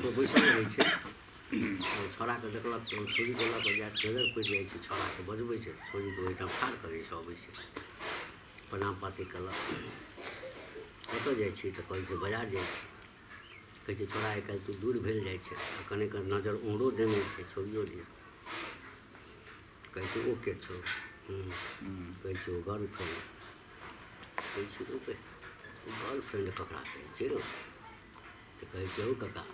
पर बैसल रहै छै। छौड़ाके देखलक तऽ छौरीके लऽ कऽ जायत, नजर पड़ि जाइ छै, छौड़ाके बजबै छै, छौरीके ओहिठाम ठाढ़ करै छै, अबै छै, प्रणाम पाती केलक। कतऽ जाइ छी? तऽ कहै छै बाजार जाइ छी। कहै छै छौड़ा आइ काल्हि तू दूर भेल जाइ छै, आ कनेक नजर उम्हरो देने छै छौरियो दिस। कहै छै ओ के छौ? कहै छै ओ गर्लफ्रेंड। कहै छै ओ गर्लफ्रेंड ककरा कहै छै रौ? तऽ कहै छै हौ काका,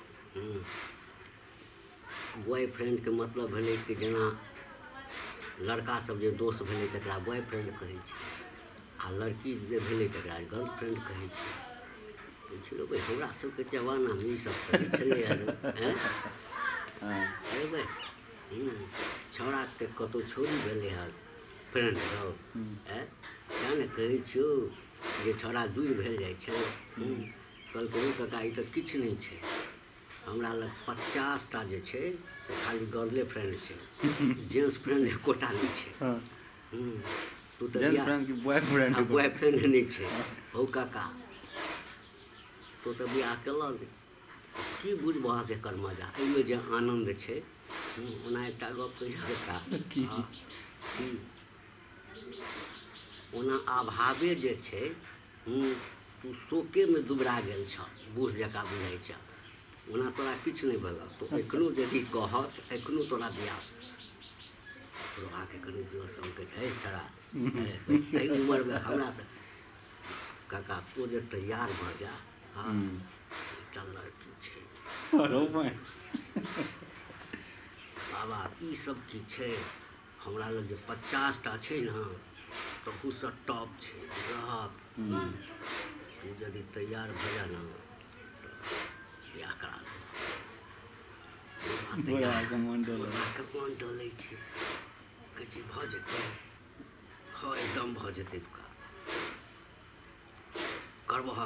बॉयफ्रेंडके मतलब भेलै कि जेना लड़का सब जे दोस्त भेलै तकरा बॉयफ्रेंड कहै छै, आ लड़की जे भेलै तकरा गर्लफ्रेंड कहै छै। कहै छै रौ हमरा सबके जमानामे ईसब तऽ नहि छलैए। अरे भाइ, छौड़ाके कतहु छौरी भेलै हँ फ्रेंड रौ, आँय, तेँ ने कहै छियौ जे छौड़ा दूर भेल जाइ छै। कहलकै हौ काका, ई तऽ किछु नहि छै, हमरा लग 50टा जे छै से खाली गर्ले फ्रेंड छै, जेंट्स फ्रेंड एकोटा नहि छै। तू तऽ बॉयफ्रेंड नहि छै। हौ काका, तू तऽ बियाह केलक, की बुझबहक एकर मजा, एहिमे जे आनन्द छै। ओना एकटा गप कहियौ काका, की ओना अभावे जे छै, तू शोकेमे दुबरा गेल छह, बूढ़ जकाँ बुझाइ छह, ओना तोरा किछु नहि भेलह, तो एखनो यदि कहत एखनो तोरा बियाह तोराके कनि जोश हम कहै छै छड़ा एहि उमरमे हमरा तऽ काका तू जे तैयार भऽ जा। हँ, एकटा लड़की छै बाबा, ई सब की छै? हमरा लग जे 50टा छै ने तहूसँ टॉप छै, रहत। तू यदि तैयार भऽ जा ने तऽ बियाह करा देबह। मन डोलै छै, कहै छै भऽ जेतै? हँ, एकदम भऽ जेतै, करबह?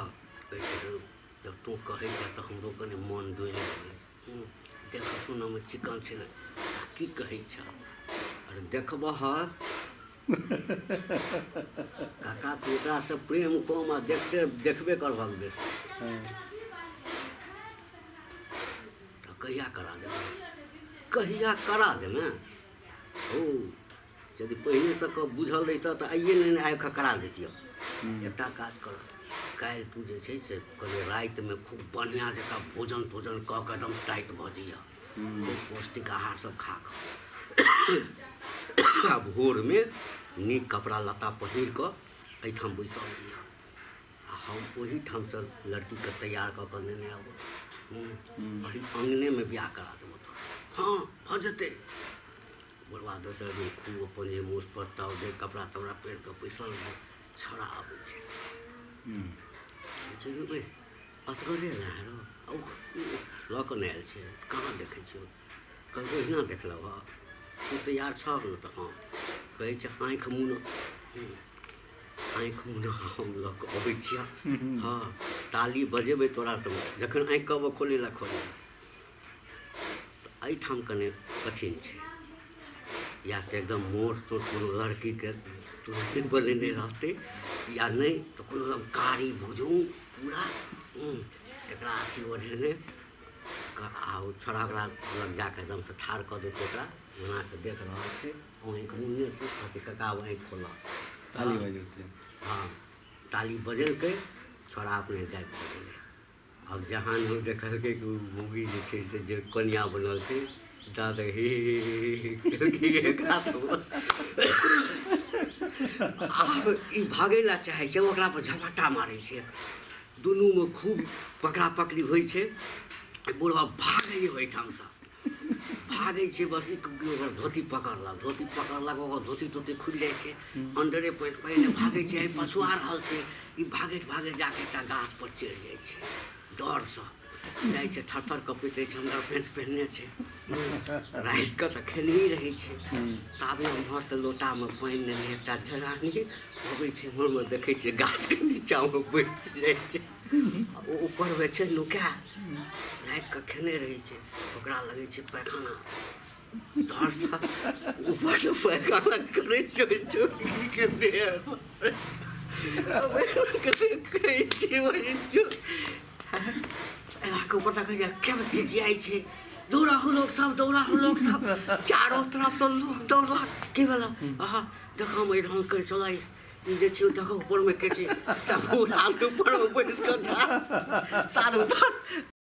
कहै छै जब तू कहै छह तऽ हमरो कनि मन डोलि गेलै। देख सुनऽमे चिकन छै ने, की कहै छह? अरे देखबह काका, तू ओकरासँ प्रेम कम आ देखते देखबे करबहक बेसी। तऽ कहिया करा देबै? कहिया करा देबै? हौ, यदि पहिनेसँ बुझल रहितऽ तऽ आइए नहि आबि कऽ करा दैतियऽ। एकटा काज कर, काल्हि तू जे छै से कनि रातिमे खूब बढ़िआँ जकाँ भोजन तोजन कऽ कऽ एकदम टाइट भऽ जइहऽ, खूब पौष्टिक आहार सब खा कऽ, आ भोरमे नीक कपड़ा लत्ता पहिर कऽ एहिठाम बैसल रहिहऽ, आ हम ओहिठामसँ लड़कीके तैयार कऽ कऽ नेने अबौ, एहि अङ्गनेमे बियाह करा देबौ तोरा। हँ, भऽ जेतै। बुढ़बा दोसर दिन खूब अपन जे मूस पर ताव दे कपड़ा तपड़ा पहिर कऽ बैसल रहै। छौड़ा आबै छै, असगरे एलै हँ रौ, लऽ कऽ नहि आयल छै? कहाँ देखै छियौ? कहलकै ओहिना देखलक हँ। तू तैयार छहक ने? तऽ हँ। कहै छै आँखि मुन, आँखि मुन, हम लऽ कऽ अबै छियह। हँ, ताली बजेबै तोरा तऽ जखन आँखि कहबऽ खोलै लए खोलै। तऽ एहिठाम कने कठिन छै, या तऽ एकदम मोट सोट कोनो लड़कीके तुरन्ते बनेने रहतै, या नहि तऽ कोनो एकदम कारी भुजू पूरा एकरा अथी ओढ़ेने, आ ओ छौड़ा ओकरा लग जाकऽ एकदमसँ ठाढ़ कऽ देतै, ओकरा ओना कऽ देख रहल छै, आँखि मुनने छै। कहतै काका आँखि खोलऽ, ताली बजेतै। हँ, ताली बजेलकै, छौड़ा अपने गायब भऽ गेलै। आब जहाँ ओ देखलकै कि ओ मौगी जे छै से जे कनिआ बनल छै, दादा हे एकरा आब ई भागै लए चाहै छै, ओकरा पर झपट्टा मारै छै, दुनूमे खूब पकड़ा पकड़ी होइ छै। बुढ़बा भागैए ओहिठामसँ, भागै छै, बस ओकर धोती पकड़लक, धोती पकड़लक, ओकर धोती तोती खुलि जाइ छै, अन्दरे पैंट पहिने भागै छै, पछुआ रहल छै। ई भागैत भागैत जाके एकटा गाछ पर चढ़ि जाइ छै, डरसँ जाइ छै, थर थर कँपैत रहै छै, अन्दर पैंट पहिरने छै, रातिके तऽ खेनही रहै छै। ताबे ओम्हरसँ लोटामे पानि नेने एकटा जनानी अबै छै, एम्हरमे देखै छियै गाछके नीचाँमे बैठ जाइ छै, ओ ऊपरमे छै नुकायल, रातिके खेने रहै छै। ओकरा लगै छै पैखाना, डरसँ ऊपरसँ पैखाना करै छै छोड़ीके देह कहै छै। एना जाके ऊपर तक के चिचियाइ छै, दौड़ाहू लोक सब, दौड़ाहू लोक सब, चारो तरफ से लोक दौड़लक। की भेल? अहाँ देखो हम एहिठाम कहै छलै ई जे छै देखो ऊपरमे के छै, तब बूढ़ आदमी ऊपरमे बैस कऽ सारू तर।